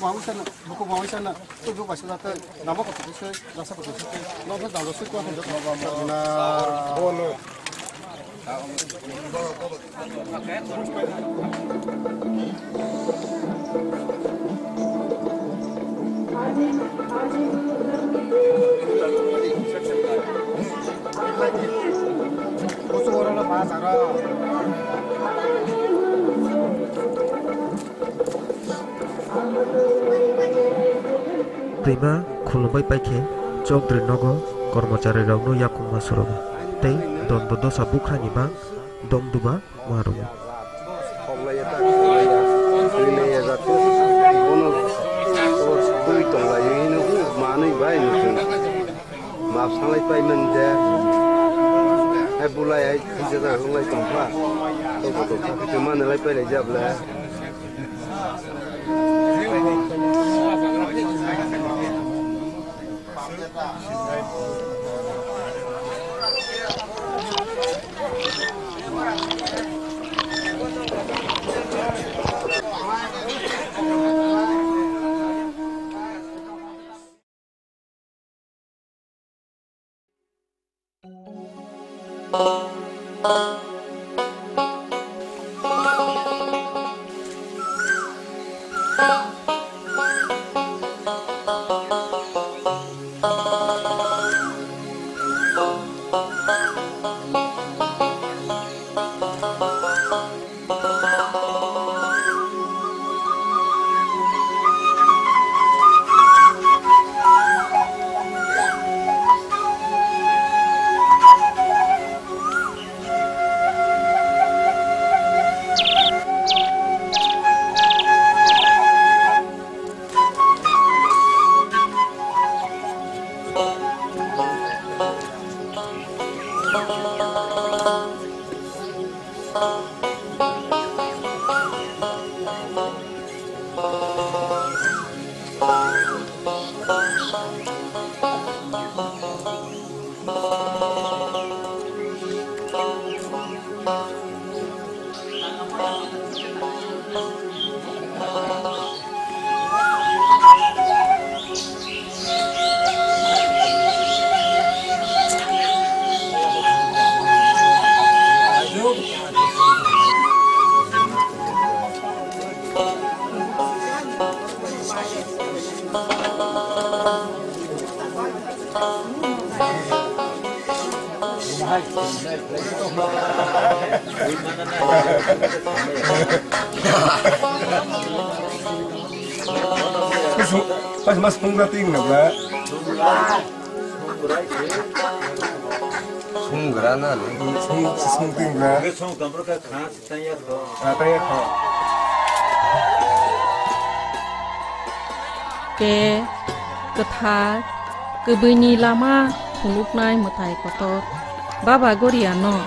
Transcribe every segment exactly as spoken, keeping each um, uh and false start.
Mangwi sana, buku mangwi sana, tu buku baisa jate, nama kotor se, rasa kotor se, nama dalo se kuat jate. Na. Twima khulumbai paikhe chokdri nogo kormocharirokno yakungma surogo tei donbo dosa bukhani bang domduba ma rwgo. Khoklaiya ta khoklaiya, rinaiya jati, bono twi tonglaiwi hino manwi bai nukung. Map sanglai paimani de, hai bulai hai thwijajak wng lai tongkha, tongkha tongkha khe manwi lai pailai jabla. Pas mas pung rating na ba. Sung gra na. Sung sung ting na. Tei kwthar, kwbwini lama phunuknai mwtai kotor Baba Goriano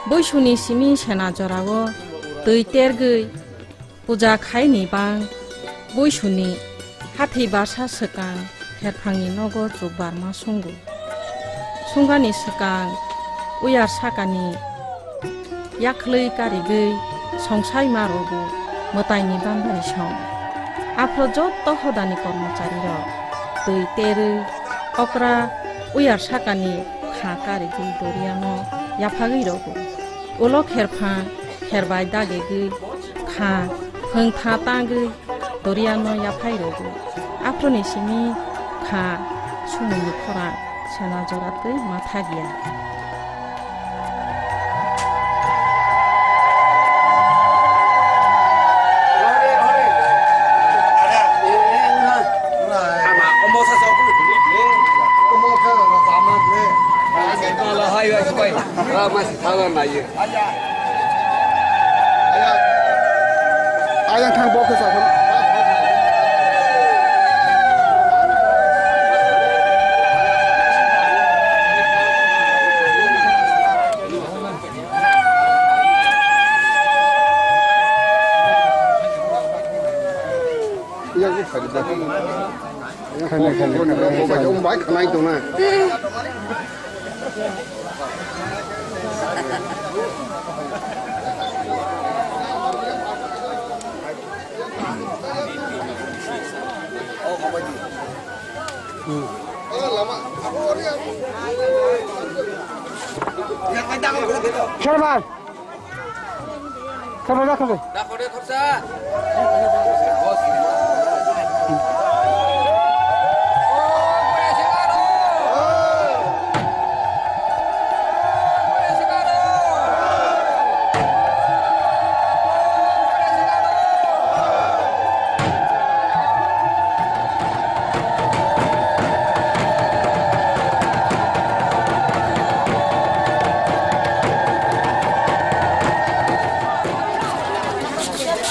Buisuni simi sena jorao twi tergwi puja khaini bang Buisuni hathi barsa swkang kherphangni nogo chukbarma sungo. Sungani swkang uyar sakani yakhwlwi karigwi songsaima rogo mwtaini bandari song. Aphro jotto hodani kormocharirok twi terwi okra uyar sakani kha karigwi doriano yaphagwi rogo. Ulo kherphang kherbai dagegwi kha phwngtha tangwi doriano yaphai rogo. Aphroni simi kha sumungni khorang sena jora twi matha giya. Ayang thang bo khe sa thang. Yang ni khadi dah. Yang khadi, khadi, khadi. Yang khadi, khadi. Yang khadi, khadi. Yang khadi, khadi. Serbar. Serbar, serbar.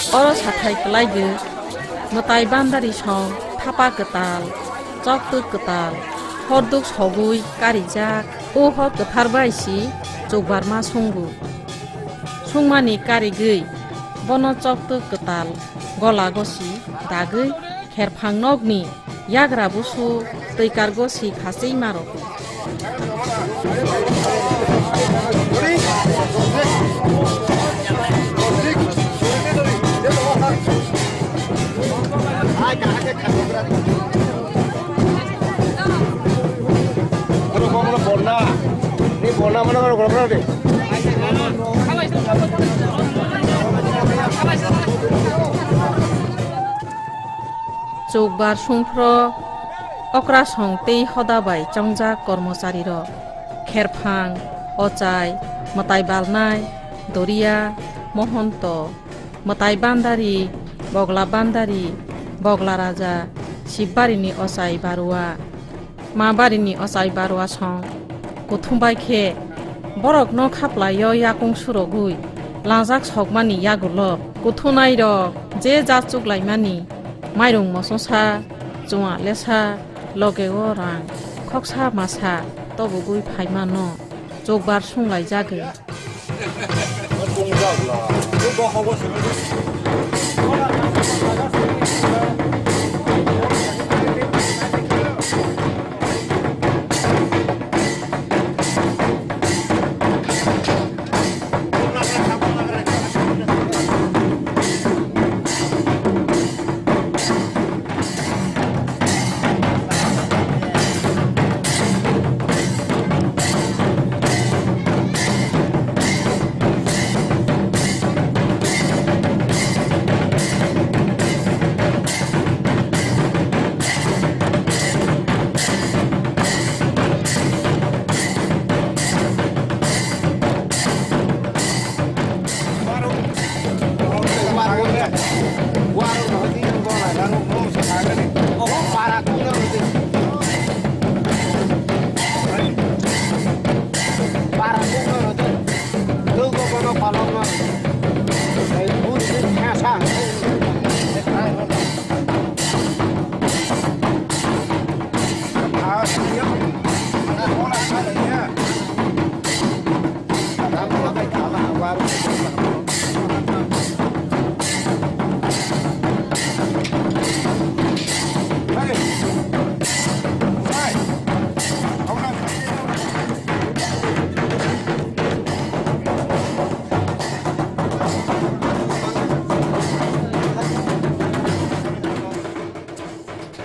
Oro sathai kwlai di, mwtai bandari song, thapa kwtal, choktwk kwtal, horduk sogwi karijak, o hor kwthar bai si chukbarma sungo. Sungmani karigwi bono choktwk kwtal gola gosi dagwi kherphang nokni yagra busu twi kargo si khachwi ma rwgo. Chukbar sungphro okrasong tei hoda bai chongjak kormochari rok, kherphang, ochai, mwtai balnai, doria, mohonto, mwtai bandari, bogla bandari, bogla raja, Sibbarini ochai barua, ma barini ochai barua song kuthum bai khe borokno khaplaio yakung surogwi langjak sokmani yagulo kuthunai rok je jachuk laimani mairung mososa, chua lesa, loge o rang khoksa masa tobogwi phaimano chukbar sunglaijagwi.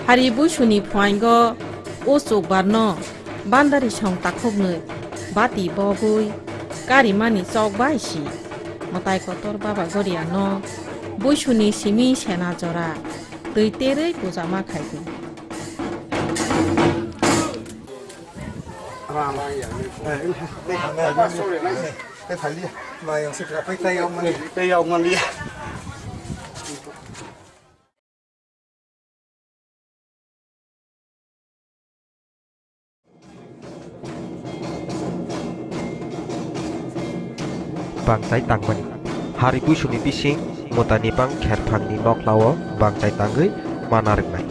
Hari buisuni phuaingo o chukbarno bandari song takhuknwi bati bogwi karimani chok bai si mwtai kotor Baba Goriano buisuni simi sena jora twi terwi puja ma khaidi. Bangchai tangmani. Hari buisuni bising mwtaini bang kherphangni noklao bangchai tangwi mana rwnai.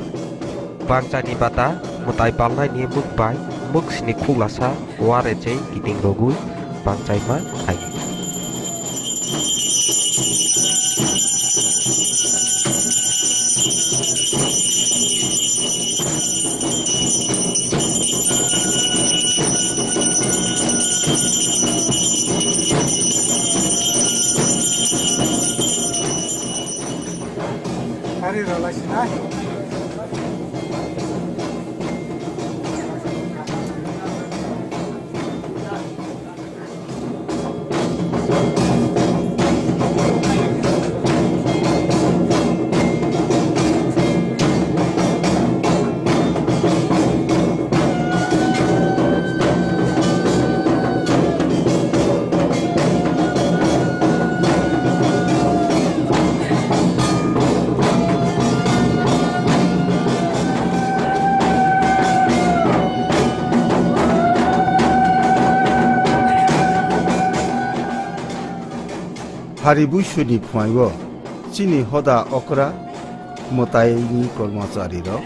Bangchaini bata mwtai balnaini mwk bai mwksni khuklasa uarechei kiting rwgwi bangchaima khaio. Hari rwlai sinai. Hari buisuni phuaio chini hoda okra mwtaini kormachari rok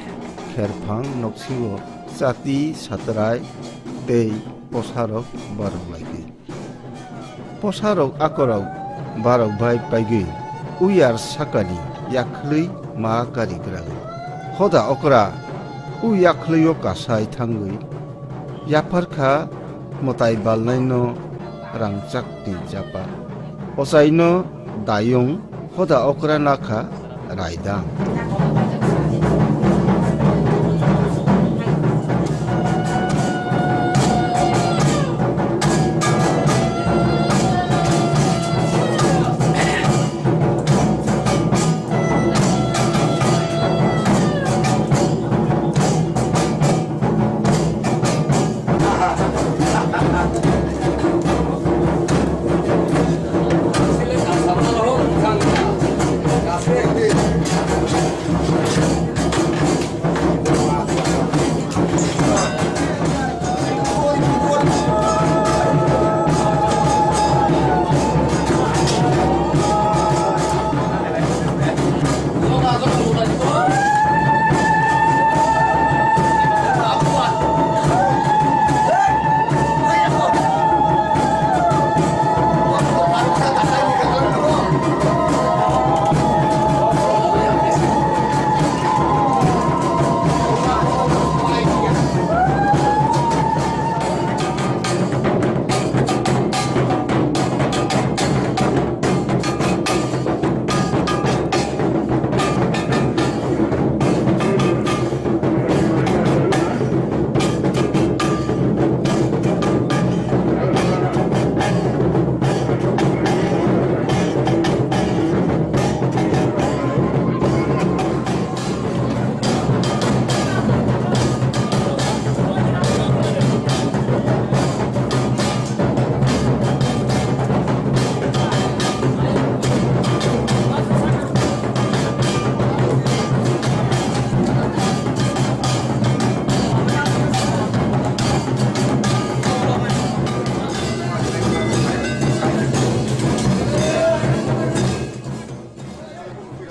kherphang noksio chati satrai tei posarok barok lai khe. Posarok akorok barok bai paigwi uyar sakani yakhwlwi ma kari kwragwi. Hoda okra u yakhwlwio kasai thangwi yaphar kha mwtai balnaino rangchakni chapa. Ochaino dayung hoda okra nakha raidang.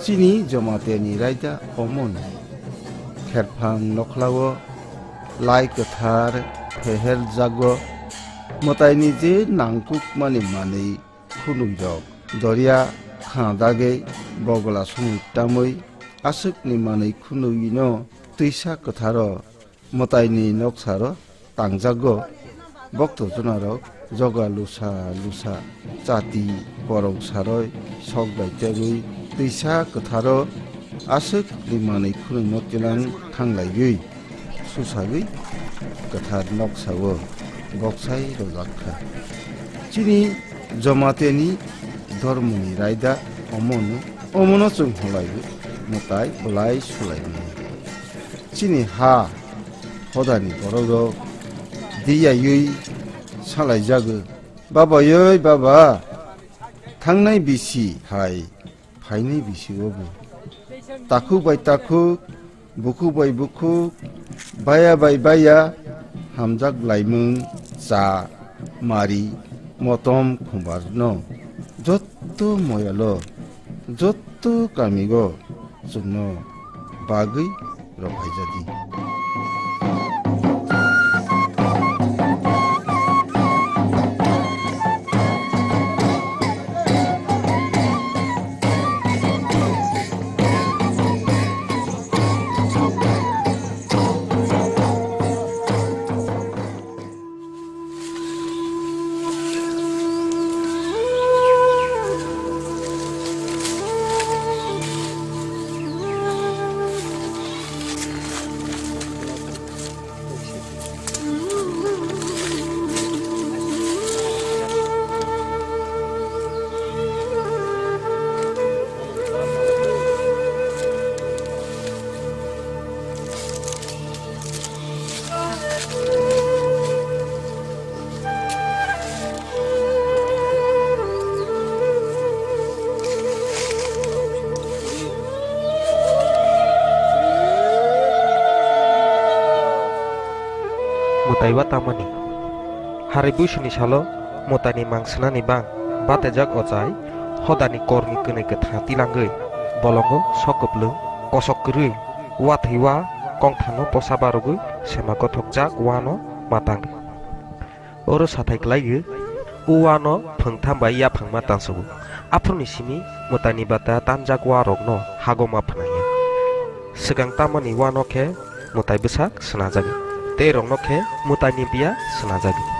Chini Jomateni raida omono. Kherphang nokhlao lai kwthar pheher jago, mwtaini je nangkukmani manwi khunui rok. Doria kha dagwi bogla songwi tamwi aswkni manwi khunui no twisa kwtharo mwtaini noksaro tangjago. Bokto chunarok joga lusa lusa chati porong saroi sok bai tebwi twisa kwtharo aswkni manwi khunui no tilang thanglaiwi susagwi kwthar noksao boksai rojak kha. Chini Jomateni dormoni raida omono, omono chwng holaiwi mwtai bwlai sulaimani. Chini ha hodani borok rok diyaiwi salaijago, "Baba oi baba, thangnai bisi hai phainai bisi obo. Takhuk bai takhuk, bukhuk bai bukhuk, baya bai baya, hamjak laimung, cha, mari, motom, khumbar no jotto moyalo, jotto kamigo chwngno bagwi rok phaijadi." Mwtai wa tamani. Hari buisuni salo mwtaini mang swnani bang batejak ochai Hodani korni kwnwi kwthang tilangwi bolongo sok kwplwng kosok kwrwi, uathwi ua kongthano posa barogwi sema gothokjak uano matang rw. Oro sathai kwlaiwi uano phwngtham bai yaphangma tansugo. Aphuruni simi mwtaini bata tanjak uarokno hagoma phnangya. Swkang tamani uano khe mwtai bwsak swnajagwi, tei rokno khe mwtaini biya swnajagwi.